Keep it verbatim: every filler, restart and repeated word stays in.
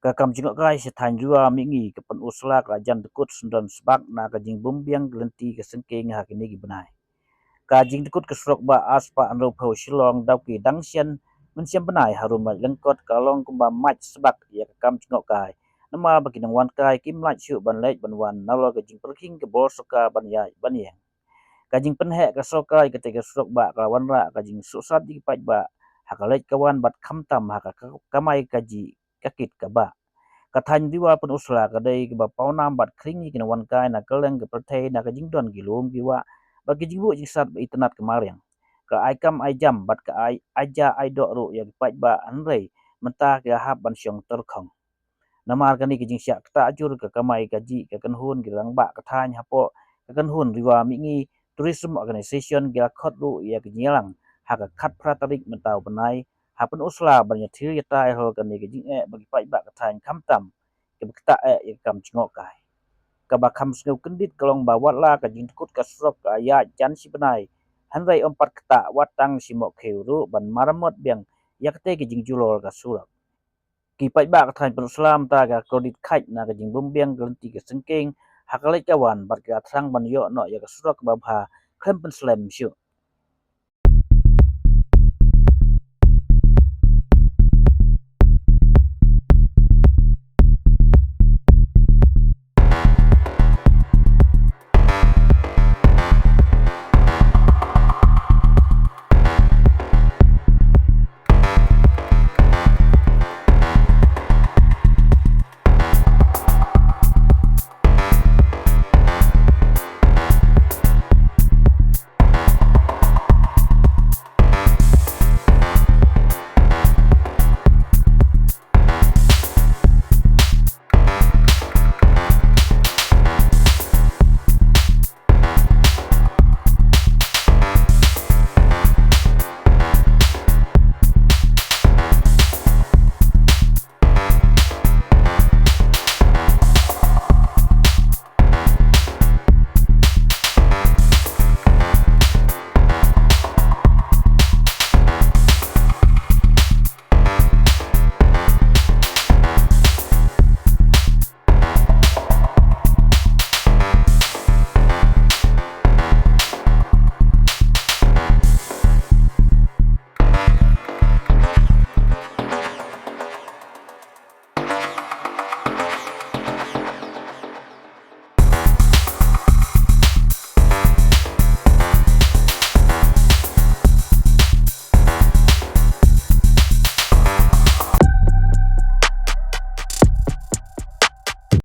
Ka kam jngohkai sha thaiñ Riwa Mihngi ka pynusla ka la jan dkut syndon sbak na ka jingbymbiang ka lynti ka syngkien ha kine ki bnai. Ka jingdkut ka surok bah arspah hynriewphew Shillong Dawki Dangxian mynshem bnai harum Laitlangkot ka long kumba mait sbak ïa ka kam jngohkai, namar ba ki nongwan kai kim lah shuh ban leit ban wan nalor ka jingpyrkhing ka bor sorkar ban ïaid ban ïeng. Ka jingpynheh ka sorkar ïa katei ka surok bah ka la wanrah ka jingsuhsat ïa ki paidbah ha ka leit ka wan bad khamtam ha ka kamai kajih ka kit ka bah. Ka thaiñ Riwa pynusla ka dei kaba pawnam bad khring ïa ki nongwan kai na kylleng ka pyrthei na ka jingdon ki lum ki wah bad ki jingbuh jingsat ba itynnad ka mariang. Ka ai kam ai jam bad ka ai ai ja ai doh ruh ïa ki paidbah, hynrei mynta ki la hap ban shong tyrkhong. Namar kane ka jingshah ktah jur ka kamai kajih ka kynhun ki rangbah ka thaiñ hapoh ka kynhun Riwa Mihngi Tourism Organisation ki la khot ruh ïa ka jingïalang ha ka khatphra tarik mynta u bnai ha pynusla ban ïathir ïatai halor kane ka jingeh ba ki paidbah ka thaiñ khamtam kaba ktah eh ïa ka kam jngohkai. Kaba kham sngew kyndit ka long ba watla ka jingdkut ka surok ka ïaid jan shi bnai, hynrei ym pat ktah wat tang shi mohkhiew ruh ban maramot biang ïa katei ka jingjulor ka surok. Ki paidbah ka thaiñ pynusla mynta ka kordit khaid na ka jingbymbiang ka lynti ka syngkien ha ka leit ka wan bad ka thrang ban ïoh noh ïa ka surok kaba bha khlem pynslem shuh.